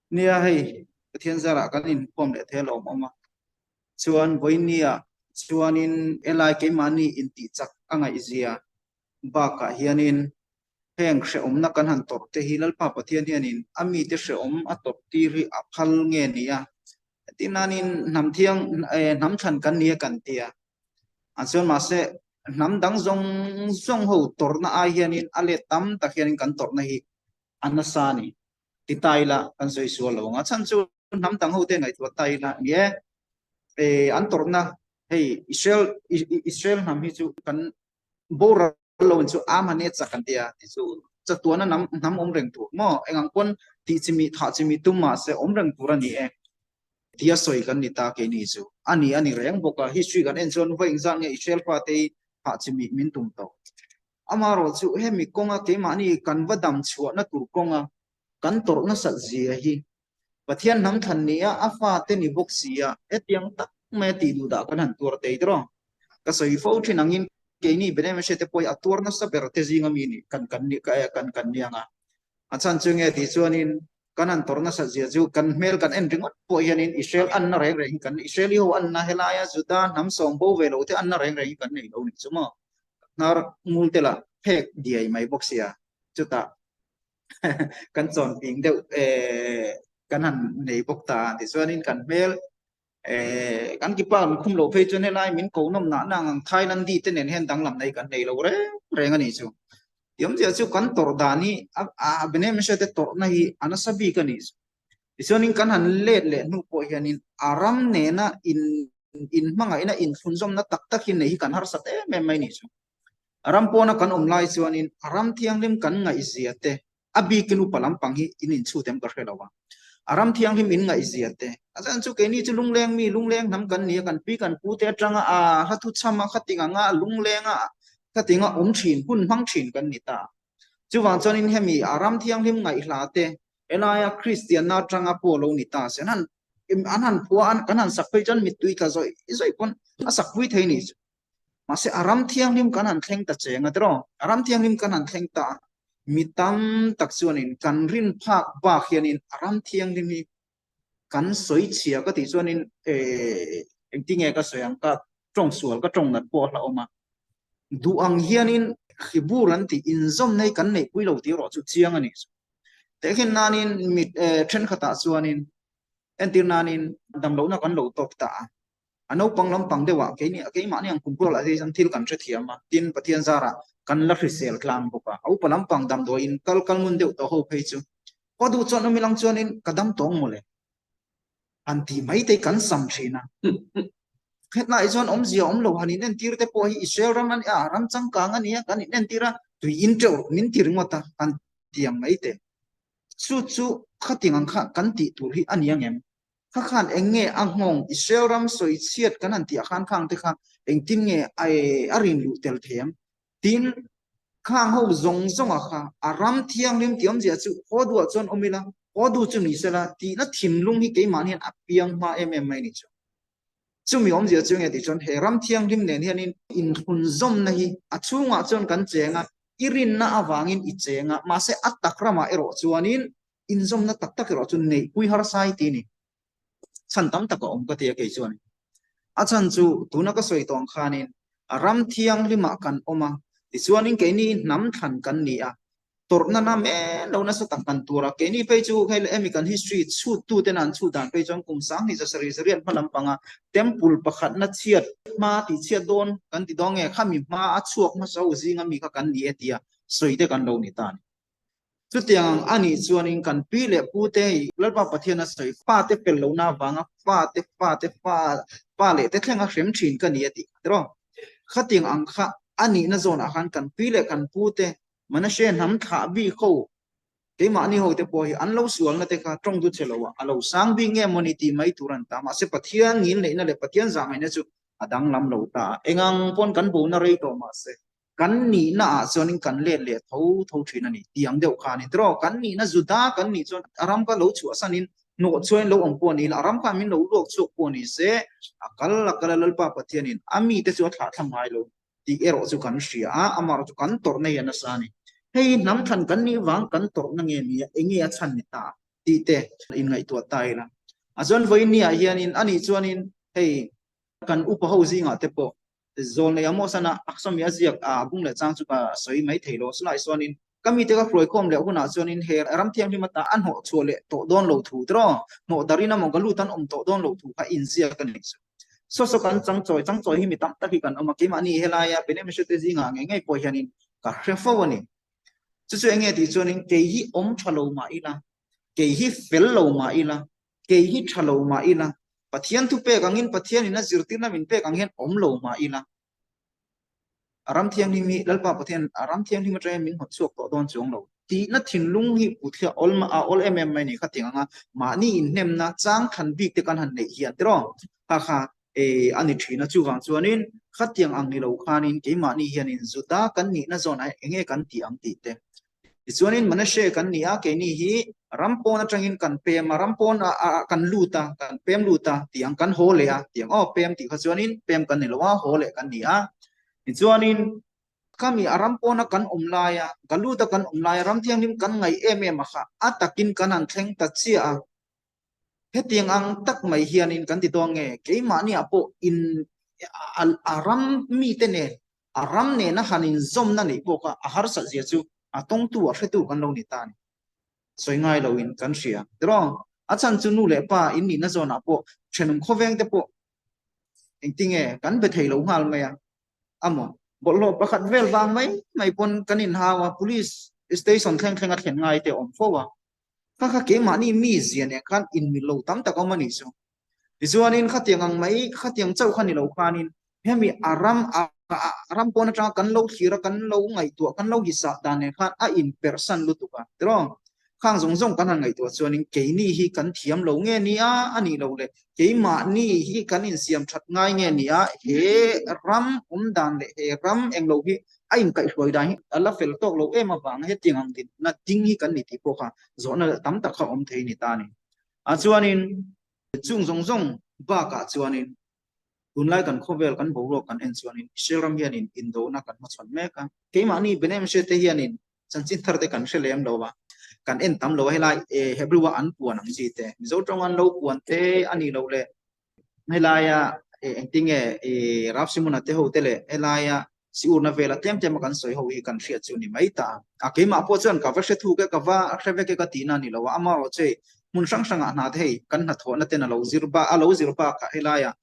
Nia hei Pathian zarah kan inkhawm leh thei alawm awm a, chuan vawinia chuanin helai keimahni intih chak a ngaihzia bakah hianin heng hrehawmna kan han tawrh te hi Lalpa Pathian hianin a mite hrehawm a tawrh tir hi a phal nge ni a, tin nanin hnam thiang hnam thlan kan ni a kan ti a, a chuan mahse hnam dang zawng zawng ho tawrhna ai hianin a let tam tak hianin kan tawrhna hi a nasa a ni. Ti ta ila kan sawi sual lo ang a chhan chu hnam dang ho te ngaihtuah ta ila ni e eh an tawrhna hei Israel Israel hnam hi chu kan boral lo in chu am han e chak an tia ti chu chatuana hnam hnam awm reng tur maw engang pawn tih chimi thah chimi tum mahse awm reng tur a ni e tia sawi kan ni ta keini chu a ni a ni reng bawk a history kan en chuan vawi engzat nge Israel fate hi thah chimi min tum tawh. Amaherawh chu hemi kawnga keimahni kan va dam chhuahna tur kawnga kan tawrh nasat zia hi Pathian hnam thlan nia a fate ni bawk si a, hetiang tak maia tih duh dah kan han tuar thei tawh. Ka sawi fo thin angin keini Benemeshe te pawh hi a tuar nasa ber te zinga mi nih kan kan kan kan ni ang a. A chhan chu nge tih chuanin kan han tawrh nasat zia chu kan hmel kan en ringawt pawh hianin Israel anna reng reng hi kan Israeli ho anna helaia Juda hnam sawm bo ve lo te anna reng reng hi kan nei lo nih chu maw. Hnar ngul te lah phek diai mai bawk sia chutah kan chawn ping deuh eh kan han nei bawk ta tichuanin kan hmel eh kan kipa an khum loh phei chuan helai min ko nawm nah na ang Thailandi te nen hian danglam nei kan nei lo reng reng a nih chu. Tiawmzia chu kan tawrh dan hi a Benjamin te tawrhna hi a nasa bik a nih chu. Tichuanin kan han let leh hnu pawh hianin a ram nena in inhmangaihna inthlunzawmna tak tak hi nei hi kan harsat em em mai nih chu. A ram pawna kan awm lai chuanin a ram thianghlim kan ngaihzia te, a bikin upa lampang hi in inchhut em ka hre lo a, a ram thianghlim in ngaihzia te, a chuan chu keini chu lungleng mi, lungleng hnam kan ni a, kan pi kan pu te atanga a hlathu chham a, khating anga lungleng a, khating a awm thin, hun hmang thin kan ni ta. Chuvang chuanin hemi a ram thianghlim ngaihhla te, helaia Kristianna atanga pawh lo ni ta se, an han an han phua a, kan han sak phei chuan mittui tla zawih zawih pawn a sak pui thei ni chu. Mahse a ram thianghlim kan han thleng ta cheng a tiraw? A ram thianghlim kan han thleng ta a, mi tam tak chuanin kan rin phak bak hianin a ram thianghlim hi kan sawi chhia ka tih chuanin eh engtinge ka sawi ang ka tawng sual ka tawng nat pawh a hlauhawm a. Duh ang hianin hribur an tih inzawmna hi kan neihpui lo tih erawh chu chiang a ni. Tehkhin nanin mi thenkhatah chuanin entir nanin damlohna kan lo tawk ta a, a naupang lampang deuhah keini keimahni ang kum kualah hi chuan thil kan hrethiam a, tin Pathian zarah kan la hrisel tlang bawk a, a upa lampang damdawiin kal kal ngun deuh tawh ho phei chu ka duh chuan awm ilang chuanin ka dam tawng mawle han tih mai te kan sam thin a. Hetlai chuan awmzia awm lo han inentir te pawh hi Israel ram a nia, ram changkang a nia kan inentir a, tui in teuh min ti ringawt a han ti ang mai te. Chu chu khatiang ang kha kan tih tur hi a ni ang em? Kha khan eng nge a nghawng Israel ram sawi chhiat kan han tih ah khan khang te kha engtin nge a rin luh tel thei ang? Tin, khang ho zawng zawng ah kha a ram thianghlim tih awmzia chu haw duh ah chuan awm ila, haw duh chu ni sela tihna thinlung hi keimahni hian a piang hma em em mai ni chu. Chumi awmzia chu nge tih chuan he ram thianghlim nen hianin inhlunzawmna hi a chhungah chuan kan cheng a, i rinna avangin i cheng a, mahse a tak ramah erawh chuanin inzawmna tak tak erawh chu neihpui harsa i ti a ni. Chhan tam tak a awm ka ti a kei chuan. A chhan chu tuna ka sawi tawh ang khanin ram thianghlimah kan awm a, tichuanin keini hnam thlan kan ni a, tawrhna na men lo nasa tak kan tur a, keini phei chu hei leh hemi kan history chhut tu ten an chhut dan phei chuan kum 2000 sarih zariat hma lampanga temple pakhatna chhiat hma tih chhiat dawn kan ti dawn nge khami hma a chhuak hmasa ho zinga mi kha kan ni e tia sawi te kan lo ni ta a ni. Chutiang ang a nih chuanin kan pi leh pu te hei Lalpa Pathian a sawi fa te fel lohna avanga fa te fa te fa pa leh te thlenga hrem thin ka ni a tih kha tiraw. Khatiang ang kha a nihna zawnah khan kan pi leh kan pu te Manashe hnam thlah bik ho, keimahni ho te pawh hi an lo sualna te kha tawng du che lo a, a lo sang bik nge mawni tih mai tur an ta. Mahse Pathian ngilneihna leh Pathian zahngaihna chu a danglam lo ta a, engang pawn kan bona rei tawh mahse kan nihna ah chuanin kan let leh tho tho thin a ni tih ang deuh kha a ni. Tiraw kan nihna Juda kan nih chuan a ram kha lo chhuahsanin hnawh chhuain lo awm pawh a ni la, a ram khan min lo luak chhuak pawh ni se, a kal a kal a Lalpa Pathianin a mite chu a thlahthlam ngai lo. tih erawh chu kan hria a, amaherawh chu kan tawrhna hi a nasa a ni. Hei hnam thlan kan nih vang kan tawrhna nge ni a, enge a chhan ni ta? Tih te inngaihtuah ta ila. A chuan vawiin ah hianin anih chuanin hei kan upa ho zingah te pawh Zawlnei Amosana Aksawmi a ziak a bung leh chang chu ka sawi mai thei lo. Chulaiah chuanin ka mite ka hruaikhawm leh hunah chuanin he ram thianghlim ata a hnawh chhuah leh tawh dawn lo thu tiraw hnawh darin amaw ka lut an awm tawh dawn lo thu kha inziak a ni chu. Saw saw kan changchawi changchawi hi mi tam tak hi kan awm a, keimahni helaia Benemisha te zingah ngei ngei pawh hianin ka hre fo a ni. Chu chu enge tih chuanin kei hi awm tha lo mah ila, kei hi fel lo mah ila, kei hi tha lo mah ila, Pathian thu pek angin Pathianin a zirtirna min pek ang hian awm lo mah ila, a ram thianghlim hi Lalpa Pathian a ram thianghlim atangin min hnawt chhuak tawh dawn chuang lo tihna thinlung hi puthliah awl a awl em em mai ni kha tiang anga mahni inhnemna chang thlan bik te kan han neih hian tiraw kha kha e a ni thin a chuvang chuanin khatiang ang ni lo khanin keimahni hianin Juda kan nihna zawn ah enge kan tih ang tih te tichuanin Manasseh kan ni a keini hi ram pawn atangin kan pem a ram pawn ah kan lut a kan pem lut a tiang kan haw leh a tiang aw pem tih kha chuanin pem kan ni lo a haw leh kan ni a tichuanin khami a ram pawna kan awm laia Galuta kan awm laia ram thianghlim kan ngaih em em a kha a takin kan han thleng ta chiah a Hetiang ang tak mai hianin kan ti dawn nge, keimahniah pawh in a ram mite nen, a ram nena han inzawmna neih pawh kha a harsat zia chu a tawngtu, a hretu kan lo ni ta a ni. Sawi ngai loin kan hria. Tiraw? A chhan chu nu leh pa in nihna zawnah pawh thenawm khawveng te pawh engtinge kan be thei lo nghal mai a, amaw bawlhhlawh pakhat vel vang mai mai pawn kan inhau a, police station thleng thleng a thlen ngai te a awm fo a. Kha kha keimahni mi zia nen khan inmil lo tam tak awm a nih chu. Tichuanin khatiang ang mai, khatiang chauh kha ni lo khanin hemi a ram a ram pawn atanga kan lo thlir a, kan lo ngaihtuah, kan lo hisah dan nen khan a inperhsan lutuk a. Tiraw? Khang zawng zawng kan han ngaihtuah chuanin keini hi kan thiam lo nge nia a nih loh le keimahni hi kan insiam that ngai nge nia he ram awm dan leh he ram englo hi a inkaihhruai dan hi a la fel tawk lo em avanga hetiang ang dinna ding hi kan ni tih pawh kha zawhna tam tak kha awm thei a ni ta a ni. A chuanin chung zawng zawng bakah chuanin tunlai kan khawvel kan boruak kan en chuanin Israel ram hianin indona kan hmachhawn mek a. Keimahni Benemshe te hianin chanchin thar te kan hre lem lo a, kan en tam lo a helai Hebrew a an puan ang chi te, Mizo tawng an lo puan te a nih loh leh helaia engtinge Rav Simona te ho te leh helaia Siurna vela tlem tlema kan sawi ho hi kan hriat chu ni mai ta. A keimah pawh chuan ka va hre thuk e, ka va hre vek e ka tihna a ni lo a, amaherawh chu hei hmun hrang hrangah hna te hei kan hnathawhna ten a lo zir ba a lo zir bakah helaia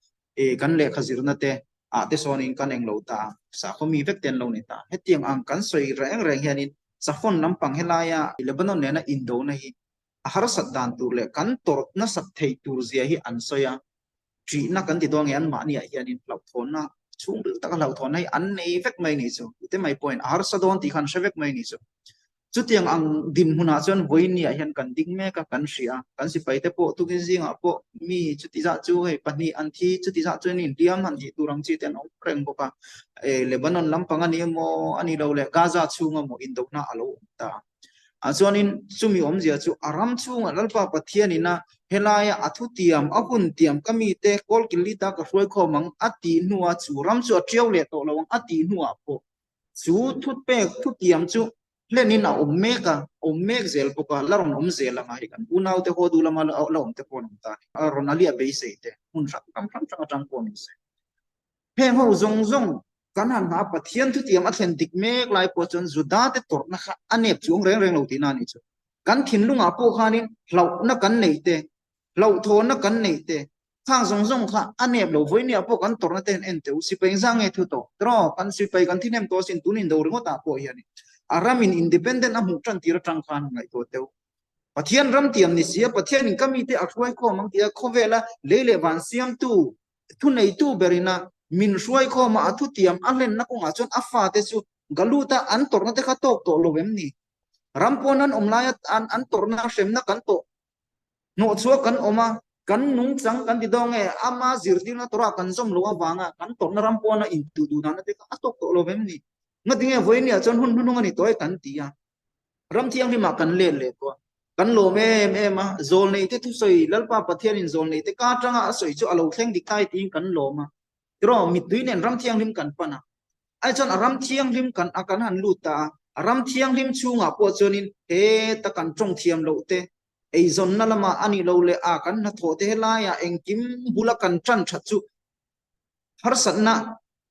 kan lehkha zirna te ah te sawnin kan eng lo ta a, sakhaw mi vek te an lo ni ta. Hetiang ang kan sawi reng reng hianin Safawn lampang helaia Lebanon nena indona hi a harsat dan tur leh kan tawrh nasat theih tur zia hi an sawi a, ṭihna kan ti dawn nge anmahniah hianin hlauhthawnna chhungril taka hlauhthawnna hi an nei vek mai ni chu tute mai pawhin a harsa dawn tih kha an hre vek mai ni chu. Chutiang ang dinhmunah chuan vawiinniah hian kan ding mek a, kan hria a, kan sipaite pawh tukin zingah pawh mi chuti zah chu hei pahnih an thi, chuti zah chuan inhliam han tih tur ang chi te an awm reng bawk a, Lebanon lampang a ni emaw a ni lo leh Gaza chhunga maw indona a lo awm ta. Ah chuanin chumi awmzia chu a ram chhungah Lalpa Pathianin a helaia a thutiam, a hun tiam ka mite kawlkilita ka hruaikhawm ang a tih hnuah chu ram chu a tiau leh tawh lo ang a tih hnuah pawh chu thupek thutiam chu hlenin a awm mek a, awm mek zel bawk a, la rawn awm zel ang a, hei kan unaute haw duh lama la awm te pawh an awm ta a ni. A rawn a liah beisei te hmun hrang hrang hrang hrang atang pawh ni se. Heng ho zawng zawng kan han hna Pathian thutiam a thlen dik mek lai pawh chuan Juda te tawrhna kha a nep chuang reng reng lo tihna a nih chu. Kan thinlungah pawh khanin hlauhna kan neih te, hlauhthawnna kan neih te, khang zawng zawng kha a nep lo. Vawinia pawh kan tawrhna te han en teh u, sipai engzah nge thu tawh? Tiraw, kan sipai kan thihnem tawh asin tun indo ringawt ah pawh hianin a ramin independent a hmuh tan tir atang khan ngaihtuah teh u. Pathian ram tiam ni si a, Pathianin ka mite a hruaikhawm ang tia khawvela lei leh van siamtu Thuneitu berina min hruaikhawma a thutiam a hlenna kawngah chuan a fate chu Galuta an tawrhna te kha tawk tawh lo em ni? Ram pawn an awm laia an an tawrhna hremna kan tawh hnawhchhuah kan awm a, kan nungchang kan ti dawn nge ama zirtirna tawrah kan zawm loh avanga kan tawrhna ram pawna intuh duh dahna te kha a tawk tawh lo em ni? Ngatinge vawinia chuan hun hnunung a ni tawh e kan ti a. Ram thianghlimah kan let leh tawh a, kan lawm em em a, zawlneite thusawi Lalpa Pathianin zawlneite ka atanga a sawi chu a lo thleng dik thai tiin kan lawm a, tiraw mittui nen ram thianghlim kan pan a, ai chuan a ram thianghlim kan a kan han lut ta a, a ram thianghlim chhungah pawh chuanin heta kan tawng thiam loh te. Eizawnna lamah a nih lo leh a kan hnathawh te helaiah engkim bula kan tan that chu harsatna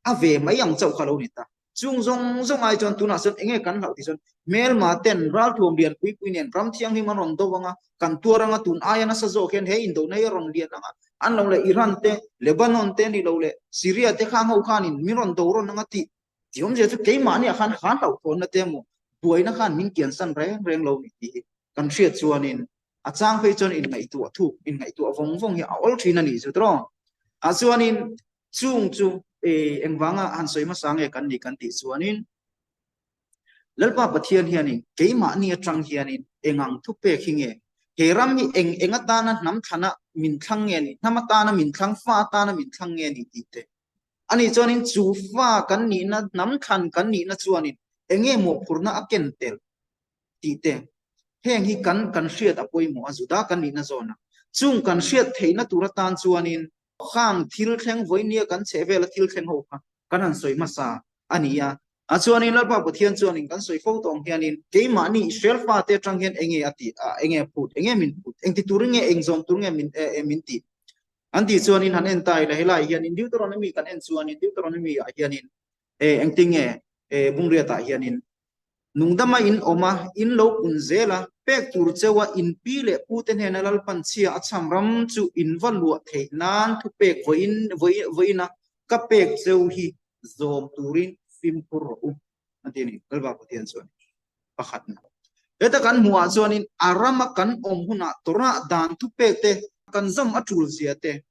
a ve mai ang chauh kha lo ni ta. Chung zawng zawng ai chuan tunah chuan enge kan hlauh tih chuan hmelma ten ralthuam lian pui pui nen ram thianghlim an rawn do ang a, kan tuar ang a, tun aia nasa zawk hian he indona hi a rawn lian ang a, an lo leh Iran te, Lebanon te ni lo leh Syria te khang ho khanin min rawn do rawn ang a tih tih awmzia chu keimahniah khan ha hlauhthawnna te emaw buaina khan min kiansan reng reng lo ni tih hi kan hriat chuanin a chang phei chuan inngaihtuah thuk, inngaihtuah vawng vawng hi a awl thin a nih chu tawh. Ah chuanin chung chu engvanga han sawi hmasa nge kan nih kan tih chuanin Lalpa Pathian hianin keimahni atang hianin engang thupek hi nge he ram hi eng eng atana hnam thlana min thlang nge ni, hnam atana min thlang, fa atana min thlang nge ni tih te. Ani chuanin chu fa kan nihna, hnam thlan kan nihna chuanin enge mawhphurhna a ken tel tih te, heng hi kan kan hriat a pawimawh a, Juda kan nihna zawn a. Chung kan hriat theihna tur atan chuanin khang thil thleng vawinia kan chheh vela thil thleng ho kha kan han sawi hmasa a ni a. A chuanin Lalpa Pathian chuanin kan sawi fo tawh ang hianin keimahni Israel fate atang hian enge a tih a, enge a phut, enge min phut, engti turin nge, eng zawm tur nge min min tih an tih chuanin han en ta ila helaiah hianin Deuteronomy kan en chuanin Deuteronomy ah hianin engtinge Bungriatah hianin Nungdama in awm a, in lo pun zel a, pek tur cheu a in pi leh pute hnena Lalpan chhia a chham ram chu in va luah theih nan thupek vawiin vawiin a ka pek cheu hi zawm turin fimkhur rawh u a ti a ni Lalpa Pathian chuan pakhatna. Heta kan hmuhah chuanin a rama kan awm hunah Torah dan thupek te kan zawm a tul zia te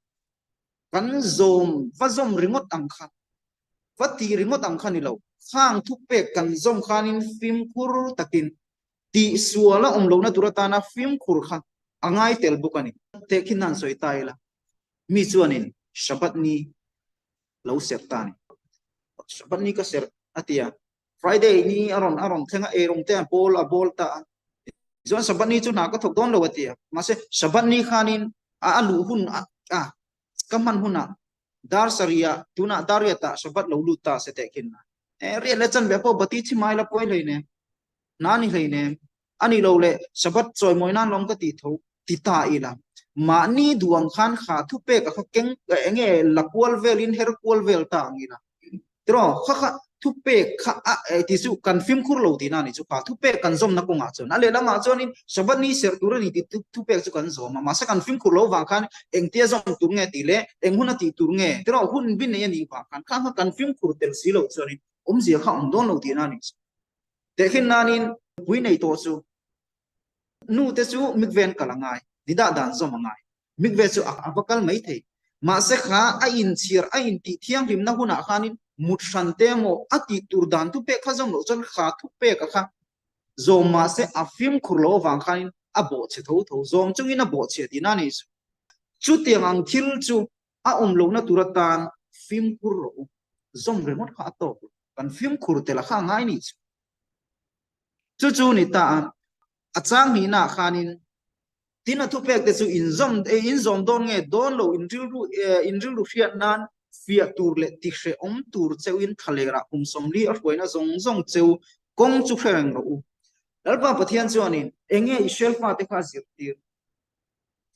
kan zawm va zawm ringawt ang kha Va ti ringawt ang kha ni lo. Khang thupek kan zawm khanin fimkhur takin tihsual a awm lohna tur atana fimkhur kha a ngai tel bawk a ni. Tehkhin nan sawi ta ila, mi chuanin Shabbat ni lo serh ta a ni. Shabbat ni ka serh a ti a, Friday ni a rawn a rawn thleng a, eirawng te a bawl a bawl ta a. Tichuan Shabbat ni chu hna ka thawk dawn lo a ti a, mahse Shabbat ni khanin a luh hun a ka hman hunah dar sarihah tunah dar riatah Shabbat lo lut ta se teh khin a. Eh, riat leh chanve pawh bati chhi mai la pawi hlei nem. Hna ni hlei nem. A ni lo leh Shabbat chawimawi nan lawm ka tih tho ti ta ila. Mahni duh ang khan kha thupek a kha keng enge la kual velin her kual vel ta ang ila. Tiraw, kha kha thupek kha a eh tih chu kan fimkhur lo tihna a ni chu kha thupek kan zawmna kawngah chuan a lehlamah chuanin Shabbat ni serh tur a ni tih thupek chu kan zawm a, mahse kan fimkhur lo vang khan engtia zawm tur nge tih leh eng huna tih tur nge tiraw hun bi nei a nih vang khan kha kha kan fimkhur tel si lo chuanin awmzia kha awm dawn lo tihna a ni chu. Tehkhin nanin pui nei tawh chu nu te chu mikven kal a ngai, ni dah dan zawm a ngai. Mikve chu a va kal mai thei. Mahse kha a inchhir, a intih thianghlimna hunah khanin mut hran te emaw a tih tur dan thupek kha zawm loh chuan kha thupeka kha zawm mahse a fimkhur loh avang khanin a bawhchhe tho tho. Zawm chungin a bawhchhe tihna a ni chu. Chutiang ang thil chu a awm lohna tur atan fimkhur rawh u. Zawm ringawt kha a tawk lo. Kan fimkhur tel a kha a ngai ni chu. Chu chu ni ta a, a chang hnihnaah khanin Tin a thupek te chu inzawm inzawm dawn nge dawn lo inrilru inrilru hriat nan fiah tur leh tihrehawm tur cheuhin thlalerah kum 40 a hruaina zawng zawng cheu kawng chu hre reng rawh u. Lalpa Pathian chuanin enge Israel fate kha a zirtir?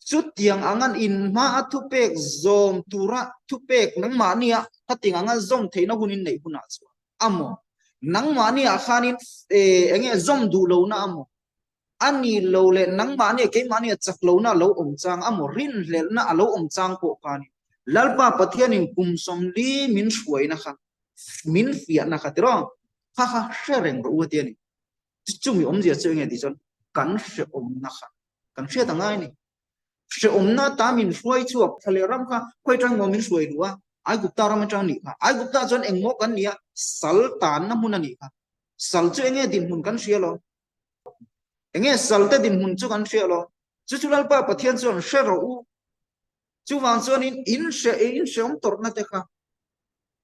Chutiang angan inhma a thupek zawm tura thupek nangmahnia khatiang anga zawm theihna hun in neih hunah chuan amaw nangmahnia khanin enge zawm duh lohna amaw A ni lo leh nangmahni keimahni a chak lohna a lo awm chang a maw rinhlelhna a lo awm chang pawh khanin Lalpa Pathianin kum 40 min hruaina kha min fiahna kha tiraw kha kha hre reng rawh u a ti a ni. Chumi awmzia chu enge tih chuan kan hrehawmna kha kan hriat a ngai a ni. Hrehawmna ata min hruai chhuak thla leh ram kha khawi atang maw min hruai duh a, Aigupta ram atang a nih kha. Aigupta chuan engmaw kan nih a, sal tanna hmun a nih kha. Sal chu enge dinhmun kan hria lo. Enge salte dinhmun chu kan hria lo. Chu chu Lalpa Pathian chuan hre rawh u. Chuvang chuanin in hre in hreawm tawrhna te kha.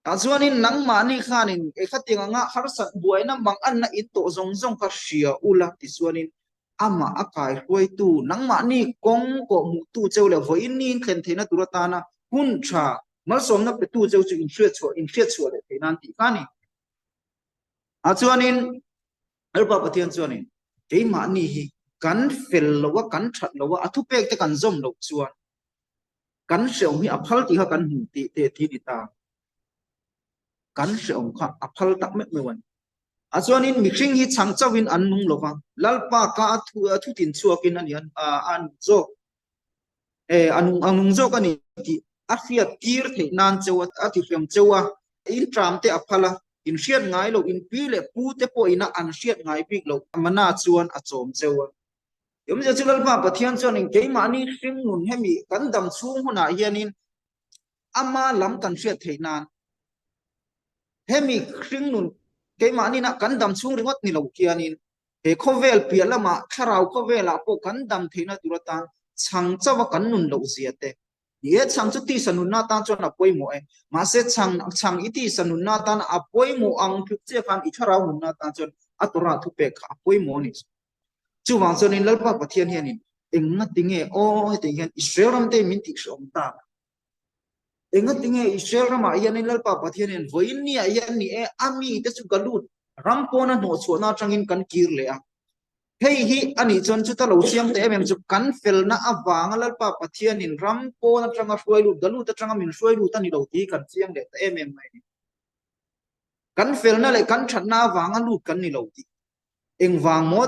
Tah chuanin nangmahni khanin e khatiang anga harsat buaina mang anna in tawh zawng zawng kha hria ula tichuanin amah a kaihruaitu nangmahni kawng kawh hmuhtu cheu leh vawiin ni in thlen theihna tur atana hun tha malsawmna petu cheu chu in hriatchhuah in hriatchhuah leh theih nan tih kha a ni. Ah chuanin Lalpa Pathian chuanin keimahni hi Kan fel lo a, kan that lo a, a thupek te kan zawm loh chuan kan hreawm hi a phal tih kha kan hmu tih te thi ni ta. Kan hreawm kha a phal tak meuh meuh a ni. A chuanin mihring hi chhang chauhin an nung lo va, Lalpa ka a thu a thutin chhuakin a ni a nung zawk e a nung a nung zawk a ni tih a hriat tir theih nan cheu a a ti hriam cheu a, in tram te a phal a, in hriat ngai loh in pi leh pu te pawhin a an hriat ngai bik loh mana chuan a chawm cheu a. Awmzia chu Lalpa Pathian chuanin keimahni hringnun hemi kan dam chhung hunah hianin ama lam kan hriat theih nan hemi hringnun keimahni na kan dam chhung ringawt ni lo khianin he khawvel piah lamah thlarau khawvelah pawh kan dam theihna tur atan chhang chauha kan nun loh zia te. Ni e, chhang chu tisa nunna atan chuan a pawimawh e. Mahse chhang chhang i tisa nunna atan a pawimawh ang tluk chiah khan i thlarau nunna atan chuan a Torah thupek kha a pawimawh a ni. Chuvang chuanin Lalpa Pathian hianin enga tinge aw hetiang hian Israel ram te min tihhrehawm tak? Enga tinge Israel ramah hianin Lalpa Pathian hian vawiin niah hian ni e a mite chu ka lut ram pawna hnawhchhuahna atangin kan kir leh a. Hei hi a nih chuan chuta lo chiang teh em em chu kan felna avanga Lalpa Pathianin ram pawn atanga hruai lut, galut atanga min hruai lut a ni lo tih hi kan chiang leh ta em em mai a ni. Kan felna leh kan thatna avanga lut kan ni lo tih Engvang maw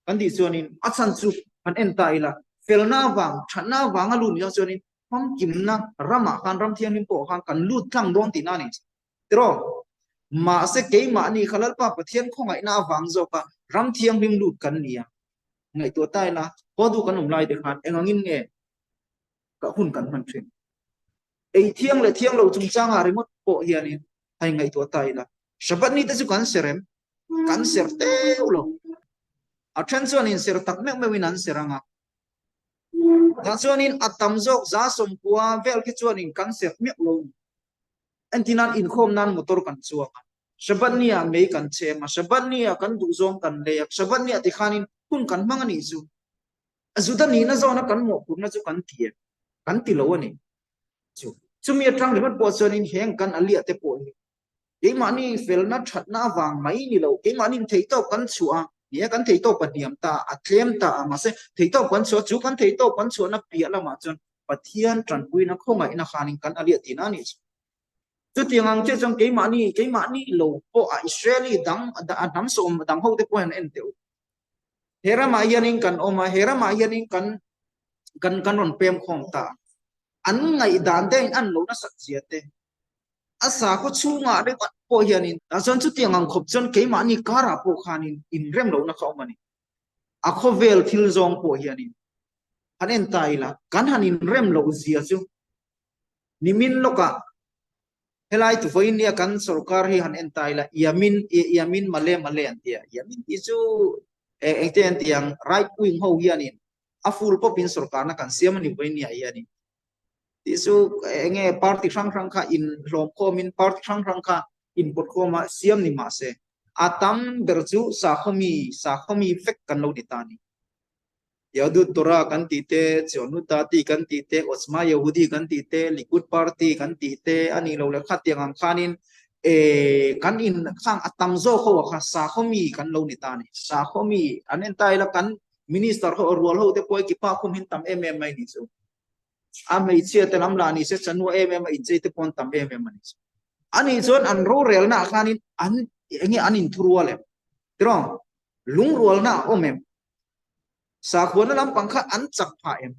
kan tih chuanin a chhan chu han en ta ila, felna avang, thatna avanga lut ni chuanin famkimna ramah khan ram thianghlim pawh khan kan lut tlang dawn tihna a ni. Tiraw? Mahse keimahni kha Lalpa Pathian khawngaihna avang zawka ram thianghlim lut kan ni a. Ngaihtuah ta ila, haw duh kan awm lai te khan engangin nge ka hun kan hman thin? Ei thiang leh thiang lo chungchangah ringawt pawh hianin hei ngaihtuah ta ila, Shabbat ni te chu kan ser em? Kan ser teuh lo. A then chuan in ser tak meuh meuhin an ser ang a. Tah chuanin a tam zawk za sawmkua vel khi chuanin kan ser meuh lo. Entirnan inkhawm nan motor kan chuang a, Shabbat ni ah mei kan chhem a, Shabbat ni ah kan duhzawng kan lei a, Shabbat ni ah tikhanin hun kan hmang a nih chu. Juda nihna zawna kan mawhphurhna chu kan ti em? Kan ti lo a ni. Chu chumi atang ringawt pawh chuanin heng kan aliah te pawh hi keimahni felna thatna avang mai ni lo, keimahni theihtawp kan chhuah a, ni e kan theihtawp a hniam ta a, a tlem ta a, mahse theihtawp kan chhuah a, chu kan theihtawp kan chhuahna piah lamah chuan Pathian tanpuina khawngaihna khanin kan aliah tihna a nih chu. Chutiang ang chiah chuan keimahni keimahni lo pawh a Israeli dang a hnam sawm dang ho te pawh hian en teh u. He ramah hianin kan awm a, he ramah hianin kan kan kan rawn pem khawm ta a. An ngaihdan te an lo nasat zia te, a sakhaw chhungah ringawt pawh hianin tah chuan chutiang ang khawp chuan keimahni karah pawh khanin inrem lohna kha awm a ni. A khawvel thil zawng pawh hianin han en ta ila, kan han inrem loh zia chu nimin lawkah Helai tu vawiin nia kan sorkar hi han en ta ila Yamin Yamin Male Male an ti a, Yamin tih chu engte an ti ang right wing ho hianin a full pawpin sorkarna kan siam a ni vawiin nia hianin tih chu enge party hrang hrang kha in hlawm khawmin party hrang hrang kha in pawt khawma siam ni mahse a tam ber chu sakhaw mi sakhaw mi vek kan lo ni ta a ni. Yahadut Torah kan tih te, Tzionut Dati kan tih te, Otzma Yehudi kan tih te, Likud Party kan tih te a nih loh leh khatiang ang khanin kan in khang a tam zawk ho ah kha sakhaw mi kan lo ni ta a ni. Sakhaw mi an en ta ila kan Minister ho rual ho te pawh hi kipa khum hin tam em em mai ni chu. A hmeichhia te lam lah ni se chanua em em a inchei te pawh an tam em em a ni chu. Anih chuan an rorelna ah khanin an enge an inthurual em? Tiraw? Lungrualna a awm em? Sakhuana lampang kha an chak phah em?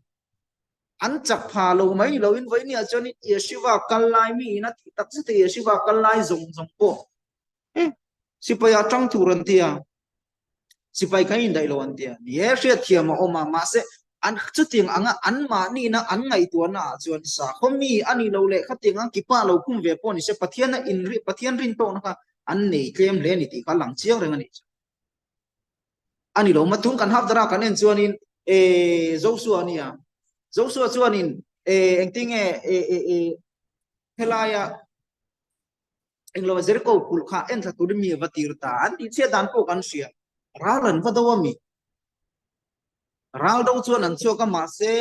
An chak pha lo mai lo in vawinia chuan in Yeshiva kal lai mi in a tih tak zet a Yeshiva kal lai zawng zawng pawh eh sipai ah tang tur an tia sipai kan indaih lo an tia ni e hriatthiam a awm a mahse an chutiang anga an mahni na an ngaihtuahna ah chuan sakhaw mi a nih loh leh khatiang ang kipa lo khum ve pawh ni se Pathian a in Pathian rin tawkna kha an nei tlem hle a ni tih kha a lang chiang reng a nih chu. A ni lo, mathung kan hafdara kan en chuanin eh Joshua a nia. Joshua chuanin eh engtinge eh eh eh helaia englo Jericho kulh kha en thla turin mi a va tir ta. An tih chhiat dan pawh kan hria. Ral an va do a mi. Ral do chuan an chhuak a mahse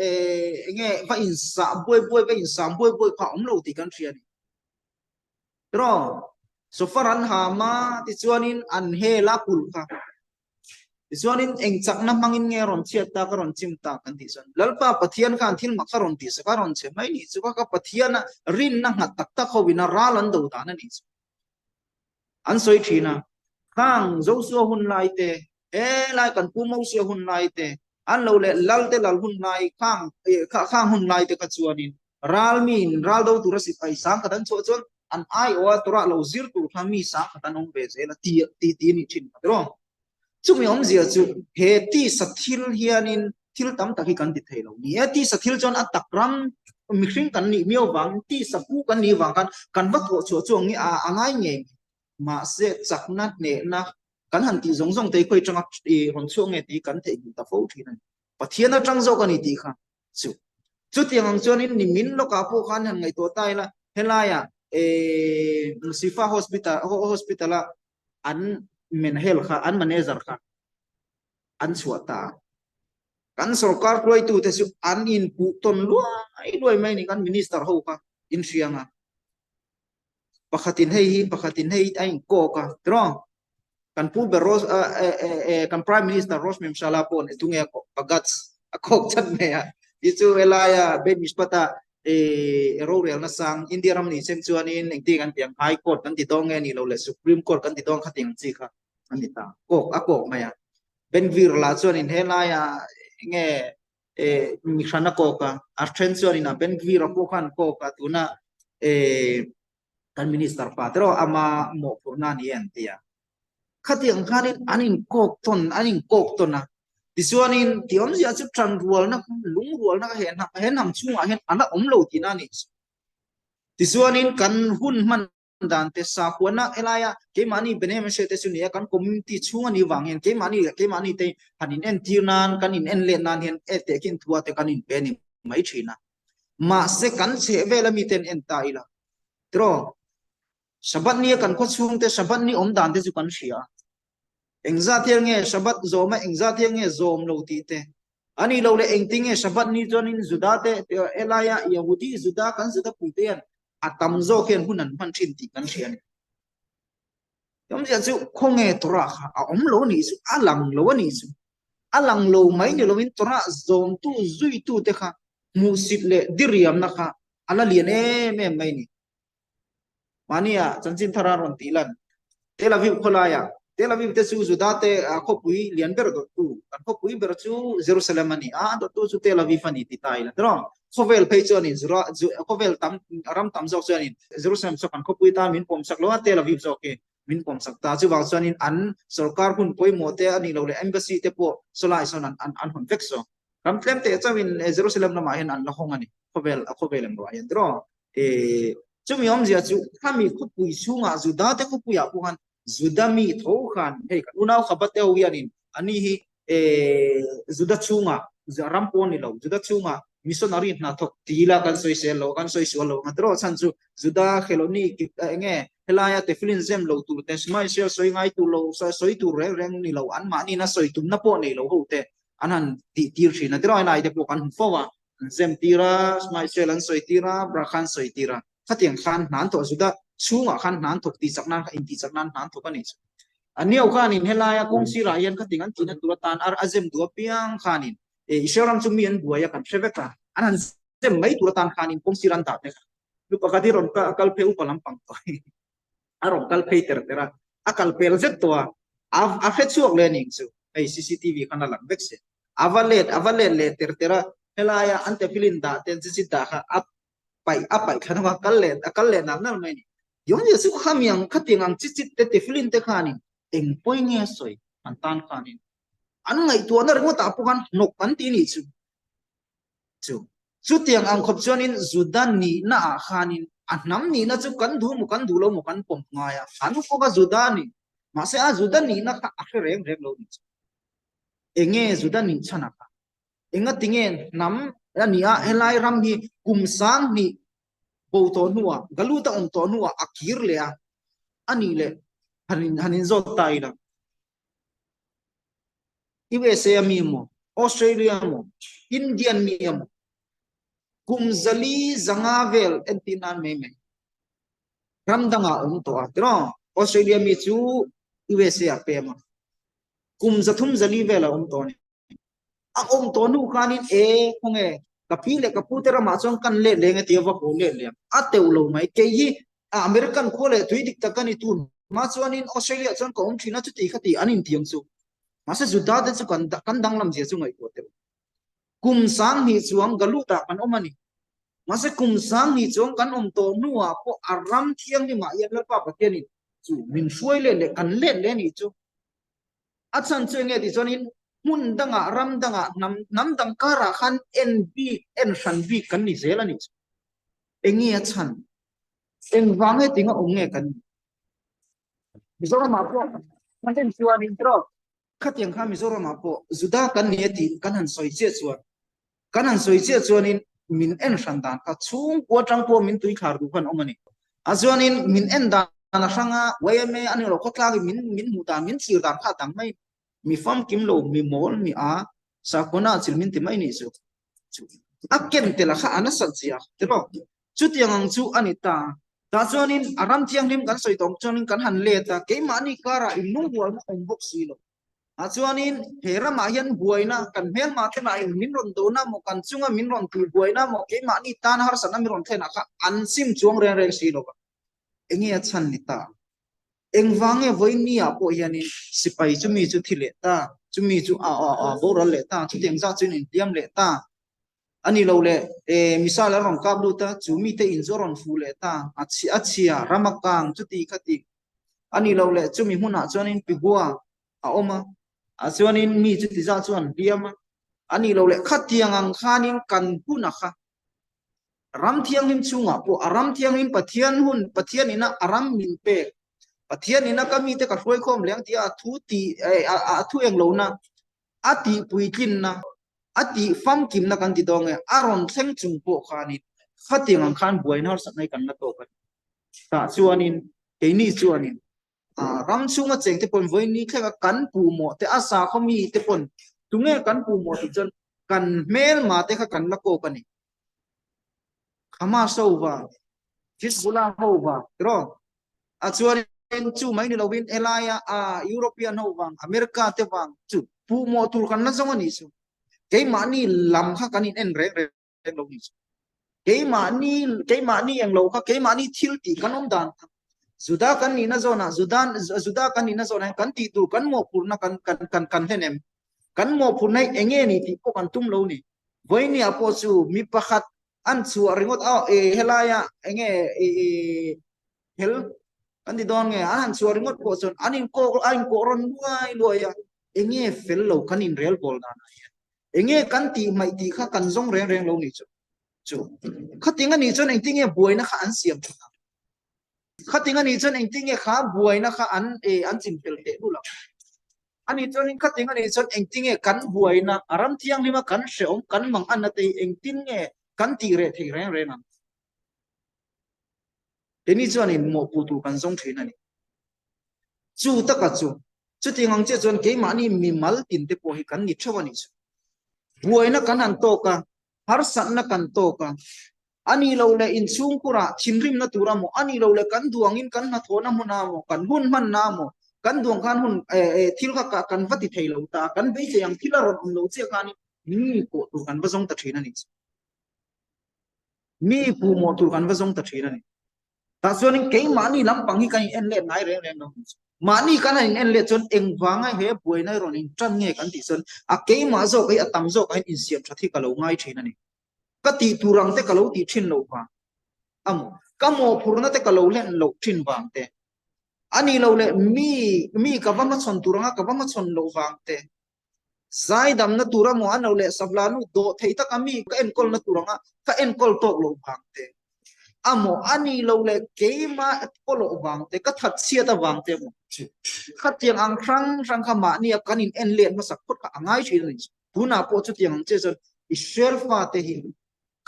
eh enge va insah buai buai va insam buai buai kha a awm lo tih kan hria a ni. Tiraw? Sofa an ham a, tichuanin an hel a kulh kha. Tichuanin eng chakna hmangin nge a rawn chhiat tak, a rawn chim tak kan tih chuan Lalpa Pathian khan thil mak a rawn tihsak a, a rawn chhe mai nih chu ka ka Pathiana rinna nghat tak tak hoin a ral an do dan a nih chu an sawi thin a. Khang Joshua hun lai te, helai kan Pu Mosia hun lai te, an lo leh Lal te lal hun lai khang khang hun lai te kha chuanin ral miin ral do tura sipai sang khat an chhuah chuan an aiawha Torah lo zir tur kha mi sang khat an awm ve zel a ti ti ti a ni thin kha tiraw. Chumi awmzia chu he tisa thil hianin thil tam tak hi kan ti thei lo ni e. Tisa thil chuan a tak ram mihring kan nih miau vangin tisa pu kan nih vang khan kan va thawh chhuah chu ang hi a ngai ngei mai. Mahse chakna hnehna kan han tih zawng zawng te hi khawi atanga rawn chhuak nge tih hi kan theihnghilh ta fo thin a ni. Pathian atang zawk a ni tih kha chu. Chutiang ang chuanin nimin lawkah pawh khan han ngaihtuah ta ila helaiah Sifa Hospital Hospital-a an menhel kha, an manager kha an chhuah ta a. Kan sorkar hruaitute chu an inpuh tawn luai luai mai a ni, kan minister ho kha inhriang a. Pakhatin hei hi, pakhatin hei hi a inkawk a, tiraw? Kan pu ber Ros, kan prime minister Ros Mimshala pawh ni tunge a kawk, Bagats a kawk chat mai a. Ti chu helaia Bet Mishpat-a rorelna sang India ram ni sem chuanin engtin kan ti ang High Court kan ti dawn nge ni lo leh Supreme Court kan ti dawn kha tiang chi kha an ni ta kawk a kawk mai a. Ben Gvir lah chuanin helaia enge mi hran a kawk a, a then chuanin a Ben Gvir a pawh khan kawk a tuna kan minister pa te erawh ama mawhphurhna a ni e an ti a. Khatiang khanin an inkawk tawn an inkawk tawn a, tichuanin tih awmzia chu tanrualna lungrualna he he hnam chhungah hian a la awm lo tihna a nih chu. Tichuanin kan hun hman dan te sakhuana helaia keimahni Benemenhre te chu ni a, kan community chhung a nih vang hian keimahni leh keimahni te han in entir nan kan in en let nan hian e tehkhin thua te kan inpe a ni mai thin a. Mahse kan chhehvel ami ten en ta ila tiraw Sabbath nia kan khaw chhungte Sabbath ni awm dan te chu kan hria a. Engzat hian nge Sabbath zawm a, engzat hian nge zawm lo tih te. A nih loh leh engtin nge Sabbath ni chuanin Juda te, helaia Yahudi, Juda, kan Juda puite hian a tam zawk hian hun an hman thin tih kan hria a ni. Awmzia chu khawnge Torah kha a awm lo a nih chu, a lang lo a nih chu. A lang lo mai ni loin Torah zawmtu zuitute kha hmuhsit leh diriamna kha a la lian em em mai a ni. Mahnia chanchin thar a rawn tih lan. Tel Aviv khawlaiah Tel Aviv te chu Juda te khawpui lian ber dawttu, kan khawpui ber chu Jerusalem a ni a, a dawttu chu Tel Aviv a ni ti ta ila tiraw. Khawvel phei chuanin khawvel tam ram tam zawk chuanin Jerusalem chu kan khawpui tan min pawmsak lo a, Tel Aviv zawk hi min pawmsak ta. Chuvang chuanin an sorkar hun pawimawh te a nih loh leh embassy te pawh sawlai sawn an an hawn vek saw. Ram tlem teh chauhin Jerusalem lamah hian an la hawng a ni khawvel a khawvel em ruah hian tiraw. E chumi awmzia chu khami khawpui chhungah Juda te khawpuiah pawh khan Juda mi tho khan hei kan unau Khabate ho hianin ani hi e Juda chhungah ram pawh ni lo Juda chhungah missionary hna thawk ti ila kan sawi sel lo kan sawi sual lo ang tiraw chhan chu Juda Kheloni enge helaia tefilin zem lo tur te Shema Israel sawi ngai tur lo sawi tur reng reng ni lo anmahni na sawi tumna pawh nei lo ho te an han tih tir thin a tiraw helai te pawh kan hmu fo a an zem tir a, Shema Israel an sawi tir a, Brakha an sawi tir a, khatiang khan hna an thawh Juda chhungah khan hna an thawk tih chak nan kha intih chak nan hna an thawk a nih chu. A niau khanin helaia kawng sirah hian khatiang an tihna tur atan a zem duh apiang khanin Israel ram chu mi an buai a kan hre vek a, an han zem mai tur atan khanin kawng sir an dah vek a. Nu pakhat hi rawn kal phei upa lampang tawh hi. a rawn kal phei ter ter a, a kal pel zet tawh a, a a hre chhuak leh a ning chu, hei cctv khan a lang vek si, a va let a va let leh ter ter a, helaia an tefilin dah te an chichit dah kha a paih a paih thla hnawk a, kal leh a kal leh nal nal mai a ni. Yawmzia chu khamiang khatiang ang chichit te tefilin te khanin eng pawi nge a sawi an tan khanin an ngaihtuahna ringawtah pawh khan hnawk an ti nih chu. Chu chutiang ang khawp chuanin Juda nihna ah khanin a hnam nihna chu kan duh maw kan duh lo maw kan pawm ngai a, an pawk a Juda a ni. Mahse a Juda nihna kha a hre reng reng lo ni chu. Enge Juda nih chhan a kha? Engatinge hnam a ni a helai ram hi kum 2000 bo tawh hnuah Galut a awm tawh hnuah a kir leh a, a nih leh han in han inzawt ta ila. USA a mi emaw, Australia emaw, Indian mi emaw, kum 400 vel entir nan mai mai ram dangah awm tawh a tiraw? Australia mi chu USA ah pem a. Kum 304 vel a awm tawh a ni. A awm tawh hnu khanin e khawnge ka pi leh ka pu te ramah chuan kan let leng e tia va haw let lem a teuh lo mai. Kei hi American khua leh tui dik tak ka ni tun hma chuanin Australia chuan ka awm thin a chuti kha ti an intiang chu. Mahse Juda te chu kan kan danglam zia chu ngaihtuah teuh. Kum 2000 chuang Galut ah kan awm a ni. Mahse kum 2000 chuang kan awm tawh hnuah pawh a ram thianghlimah hian Lalpa Pathianin chu min hruai let leh kan let leh a nih chu. A chhan chu enge tih chuanin hmun dangah, ram dangah, hnam hnam dang karah khan en bik, en hran bik kan ni zel a nih chu. Enge a chhan? Engvang nge tinga awm nge kan nih? Mizoramah pawh kan en chuanin tiraw? Khatiang kha Mizoramah pawh Juda kan ni a tih kan han sawi chiah chuan, kan han sawi chiah chuanin min en hran dan kha chhungkua atang pawh min tui thlar duh khan awm a ni. A chuanin min en dan a hrang a, yma a ni lo khawtlangin min min hmuh dan, min thlir dan kha a dang mai. Mi famkim lo, mi mawl, mi a, sakhawnah chil min ti mai nih chu. A ken tel a kha a nasat zia tiraw? Chutiang ang chu a ni ta. Tah chuanin a ram thianghlim kan sawi tawh chuanin kan han let a, keimahni karah inlungrualna awm bawk si lo. Ah chuanin he ramah hian buaina kan hmelma te lahin min rawn dona maw, kan chunga min rawn tih buaina maw, keimahni tan harsatna min rawn thlenah kha an sim chuang reng reng si lo va. Enge a chhan ni ta? Engvang nge vawiin ni ah pawh hianin sipai chumi chu thi leh ta, chumi chu a a boral leh ta, chutiang zat chuan inhliam leh ta. A ni lo le, e missile a rawn kap lut a, chu mite in chu a rawn fuh leh ta, a a chhia, ram a kang, chuti khati. A ni lo le, chumi hmunah chuanin pigua a awm a, a chuanin mi chuti zat chu an hliam a. A ni lo le, khatiang ang khanin kan hun a kha. Ram thianghlim chhungah pawh a ram thianghlim Pathian hun, Pathian ina a ram min pek, Pathian ina ka mite ka hruaikhawm leng tia a thu ti, a thu eng lohna, a tih puitlinna, a tih famkimna kan ti dawn nge, a rawn thleng chung pawh khanin khatiang ang khan buaina harsatna hi kan la tawk a ni. Tah chuanin keini chuanin ram chhunga cheng te pawn vawiin ni thlenga kan puhmawh te, a sakhaw mi te pawn tunge kan puhmawh tih chuan kan hmelma te kha kan la kawk a ni. Hamas ho vang, Hezbollah ho vang, tiraw? A chuanin chu mai ni lovin helaia a European ho vang, America te vang chu puhmawh tur kan la zawng a nih chu. Keimahni lam kha kan in en reng reng lo nih chu. Keimahni keimahni eng lo kha keimahni thil tih kan awm dan kha. Juda kan nihna zawnah Juda Juda kan nihna zawnah hian kan tih tur kan mawhphurhna kan kan kan kan hlen em? Kan mawhphurhna hi eng nge ni tih pawh kan tum lo ni. Vawinia pawh chu mi pakhat an chhuah ringawt a e helaia eng nge i i hel kan ti dawn nge an han chhuah ringawt pawh chuan an inkawk a inkawh rawn luai luai a eng nge fel lo kan inrel bawl danah hian eng nge kan tih hmaih tih kha kan zawng reng reng lo ni chu chu khating anih chuan engtin nge buaina kha an siam thin ang khating anih chuan engtin nge kha buaina kha an e an chinfel teh lul ang Ani chuanin khating anih chuan engtin nge kan buaina a ram thianghlima kan hrehawm kan mang anna te hi engtin nge kan tih reh theih reng reng ang? Keini chuanin mawhpuh tur kan zawng thin a ni. Chu taka chu, chutiang ang chiah chuan keimahni mimal tin te pawh hi kan ni theuh a nih chu. Buaina kan han tawk a, harsatna kan tawk a, a nih loh leh inchhungkhurah thinrimna tur a maw, a nih loh leh kan duangin kan hnathawhna hmun a maw, kan hun hmanna a maw, kan duang khan hun thil kha kan va ti thei lo ta, kan beisei ang thil a rawn awm lo chiah khanin mi pawh tur kan va zawng ta thin a nih chu. Mi puhmawh tur kan va zawng ta thin a ni. Tah chuanin keimahni lampang hi kan in en let ngai reng reng lo. Mahni kan han in en let chuan engvanga he buaina hi rawn in tan nge kan tih chuan a keimah zawk hi a tam zawk ah hian insiam that hi ka lo ngai thin a ni. Ka tih tur ang te ka lo tih thin loh vang amaw, ka mawhphurhna te ka lo hlen loh thin vang te, a nih loh leh mi mi ka va hmachhawn tur anga ka va hmachhawn loh vang te, Zaidamna tur amaw a no leh savla nu dawh thei taka mi ka enkawlna tur anga ka enkawl tawk loh vang te amaw a ni lo leh keima pawlawh vang te ka that chhiat avang te amaw khatiang ang hrang hrang kha mahnia kan in en let hmasak phawt kha a ngai thin a ni. Tunah pawh chutiang ang chiah chuan Israel fate hi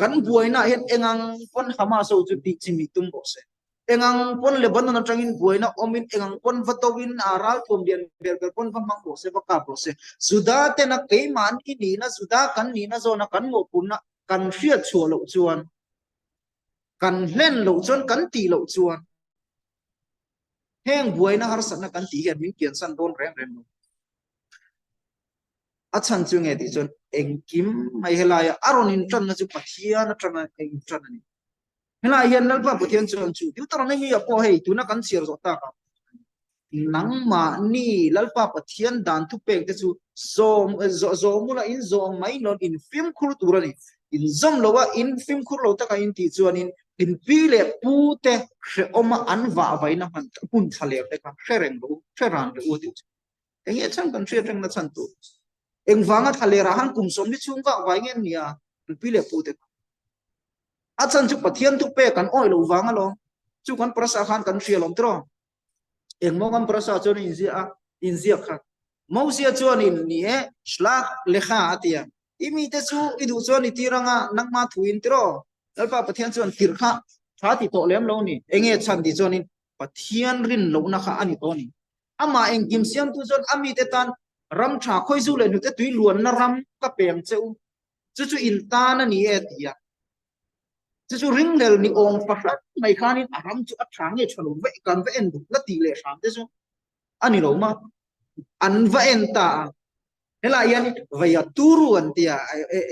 Kan buainaah hian engang pawn Hamas ho chu tih chimih tum rawh se. Engang pawn Lebanon atangin buaina awmin engang pawn va toin a ralthuam lian ber ber pawn va hmang rawh se, va kap rawh se. Juda tena keimahni nihna, Juda kan nihna zawna kan mawhphurhna kan hriat chhuah loh chuan, kan hlen loh chuan, kan tih loh chuan heng buaina harsatna kan tih hian min kiansan dawn reng reng lo. A chhan chu nge tih chuan engkim mai helaia a rawn inṭanna chu Pathian aṭanga a inṭan a ni. Helaiah hian Lalpa Pathian chuan chu Deuteronomy ah pawh hei tuna kan chhiar zawh tak a, nangmahni Lalpa Pathian dan thupek te chu zawm zawm ula in zawm mai nawn in fimkhur tur a ni. In zawm lo a, in fimkhur lo taka in tih chuanin in pi leh pu te hrehawma an vah vaina hmun thla ler te kha hre reng rawh u, hre ran rawh u tih chu. Eng nge chhan kan hriat rengna chhan tur? Engvanga thla lerah han kum sawmli chhung vak vai nge nia an pi leh pu te kha? A chhan chu Pathian thu pek kan awih loh vang alawm. Chu kan parasa khan kan hria alawm tiraw? Engmaw kan parasa chuan a inziah a, inziak kha. Mosia chuanin ni e, Shlach lecha a ti a. I mite chu i duh chuan i tir anga nangma thuin tiraw? Lalpa Pathian chuan tirh kha tha ti tawh lem lo ni. Enge chhan tih chuanin Pathian rin lohna kha a ni tawh a ni. Amah engkim siamtu chuan a mite tan ram tha khawizu leh hnute tui luanna ram ka peng che u, chu chu in tan a ni e ti a. Chu chu ringhlel ni awm fahran mai khanin a ram chu a tha nge tha lo va kan va en duh la tih leh hram te chu a ni lo ma. An va en ta a. Helai hian vaia turu an ti a,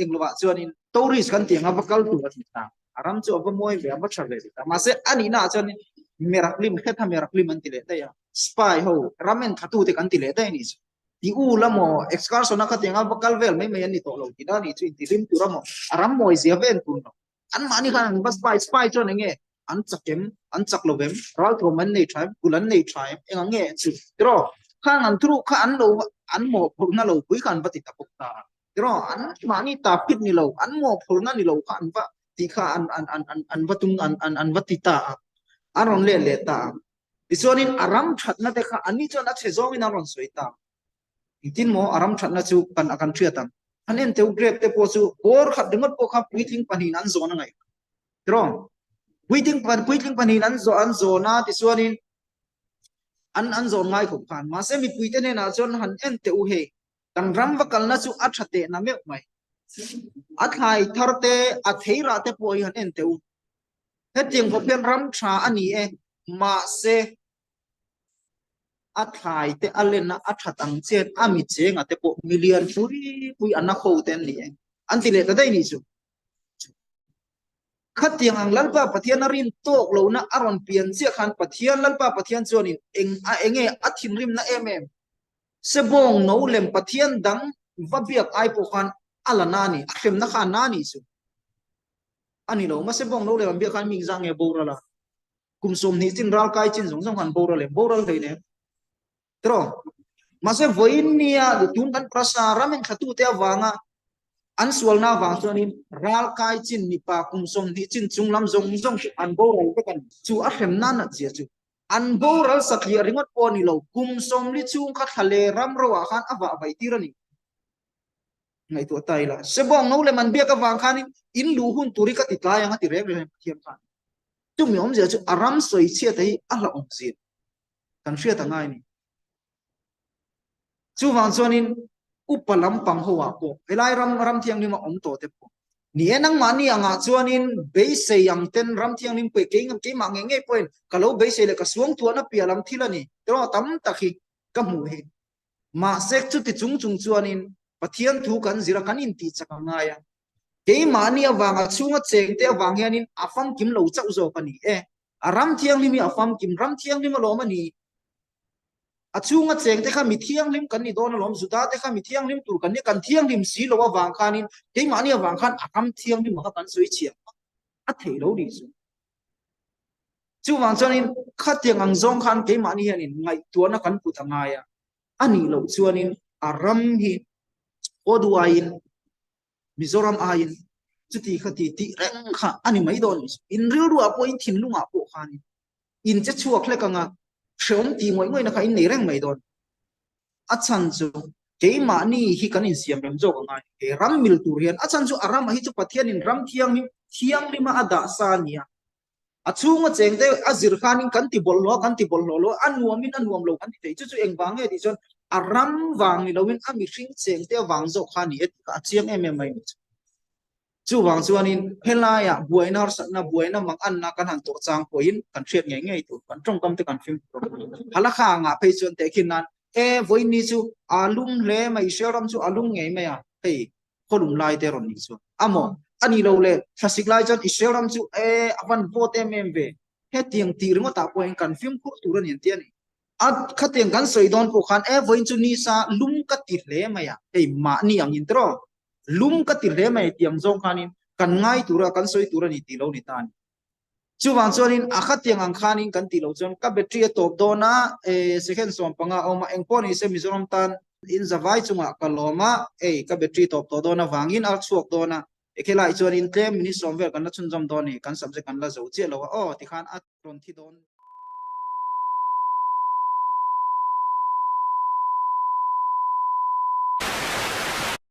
englovah chuanin tourist kan tih anga va kal tur a ni ta. A ram chu a va mawi ve, a va tha ve ta. Mahse a nihna ah chuanin Meraklim, hetha Meraklim an ti leh daih a, spy ho, ram en thatute kan ti leh daih a nih chu. Ti u la maw, excursion a khatiang a va kal vel mai mai an ni tawh lo tihna a nih chu, intihlim tur a maw, a ram mawi zia ve en tur lo. Anmahni khan an va spy, spy chuan eng nge an chak em, an chak lo em, ralthuam an nei tha em, kul an nei tha em, eng ang nge chu tiraw? Khang an thuruk kha an lo an mawhphurhna lo pui kha an va ti ta bawk ta tiraw? An mahni ta fit ni lo, an mawhphurhna ni lo kha an va tih kha an an an an an va tum an an an va ti ta a, an rawn let leh ta a. Tichuanin a ram thatna te kha anni chuan a chhe zawngin an rawn sawi ta. Engtin maw a ram thatna chu kan a kan hriat ang? An en teu grape te pawh chu bawr khat ringawt pawh kha puitling pahnihin an zawn a ngaih. Tiraw? Puitling puitling pahnihin an zawn an zawn a tichuanin an an zawn ngai khawp khan. Mahse mipuite hnenah chuan han en teh u hei kan ram va kalna chu a tha teh na meuh mai. A thlai thar te a theirah te pawh hi han en teh u. Hetiang khawp hian ram tha a ni e. Mahse a thlai te a len a, a that ang chian a mi chenga te pawh milian pui pui a na ho te an ni e. An ti leh ta daih nih chu. Khatiang ang Lalpa Pathian a rin tawk lohna a rawn pian chiah khan Pathian Lalpa Pathian chuanin eng a enge a thinrimna em em. Sebawng no lem Pathian dang va biak ai pawh khan a la na a ni, a hremna kha a na a nih chu. A ni lo, mahse bawng no lem an biak khan mi engzah nge boral a? Kum 20 chin ral kai chin zawng zawng khan boral em? Boral hlei nem. Tiraw? Mahse vawiin nia tun kan prasa ram in thlatute avanga an sualna avang chuanin ral kai chin mipa kum 20 chin chung lam zawng zawng chu an boral vek a ni. Chu a hremna nat zia chu an boral satliah ringawt pawh a ni lo, kum 40 chhung kha thla leh ram roah khan a vah vai tir a ni. Ngaihtuah ta ila, Sebawng no lem an biak avang khanin in luh hun tur hi ka ti tlai ang a ti reng reng a Pathian khan. Chumi awmzia chu a ram sawi chhiat hi a hlauhawm zia kan hriat a ngai a ni. Chuvang chuanin upa lampang ho ah pawh helai ram ram thianghlim a awm tawh te pawh ni e nangmahni angah chuanin beisei ang ten ram thianghlim pawh kei keimah ngei ngei pawhin ka lo beisei leh ka suangtuahna piah lam thil a ni tiraw tam tak hi ka hmuh hi. Mahse chuti chung chung chuanin Pathian thu kan zir a, kan intih chak a ngai a. Keimahni avanga chhunga chengte avang hianin a famkim lo chauh zawk a ni e. A ram thianghlim hi a famkim, ram thianghlim alawm a ni. A chhunga chengte kha mi thianghlim kan ni dawn alawm, Juda te kha mi thianghlim tur kan ni, kan thianghlim si lo avang khanin keimahni avang khan a ram thianghlim kha kan sawi chhiah a theih lo nih chu. Chuvang chuanin khatiang ang zawng khan keimahni hianin ngaihtuahna kan put a ngai a, a nih loh chuanin a ram hi Kodu aiin Mizoram aiin chuti khati tih reng kha a ni mai dawn. In rilruah pawh in thinlungah pawh khanin in che chhuak hlek anga hrehawm tih ngawih ngawihna kha in nei reng mai dawn. A chhan chu keimahni hi kan insiam rem zawk a ngai. He ram mil tur hian a chhan chu a ramah hi chu Pathianin ram thianghlim thianghlima a dah sa a ni a. A chhunga chengte a zir khanin kan ti bawlhhlawh a, kan ti bawlhhlawh lo a, a nuamin a nuam lo kan ti thei. Chu chu engvang nge tih chuan a ram vang ni loin a mihring chengte avang zawk kha a ni e tih kha a chiang em em mai a ni. Chuvang chuanin helaiah buaina harsatna, buaina manganna kan han tawh chang pawhin kan hriat ngei ngei tur, kan tawngkam te kan fimkhur a. Halakha angah phei chuan tehkhin nan. E vawiin chu a lum hle mai, Israel ram chu a lum ngei mai a, hei khawlum lai te rawn nih chuan a maw? A ni lo le, thlasik lai chuan Israel ram chu e a van vawt em em ve, hetiang tih ringawtah pawh hian kan fimkhur tur a ni an ti a ni. A khatiang kan sawi dawn pawh khan e vawiin chu nisa lum ka ti hle mai a, hei mahni angin tiraw lum ka ti hle mai tiang zawng khanin kan ngai tura kan sawi tur a ni tih lo ni ta a ni. Chuvang chuanin a khatiang ang khanin kan tih loh chuan ka battery a tawp dawn a, e second 15 a awm a, engpawh ni se Mizoram tan in zavai chungah ka lawm a, ei ka battery tawp tawh dawn avangin a chhuak dawn a, e khilaiah chuanin tlem minute sawm vel kan la chhunzawm dawn a ni, kan subject kan la zo chiah lo a, aw tikhan a rawn thi dawn.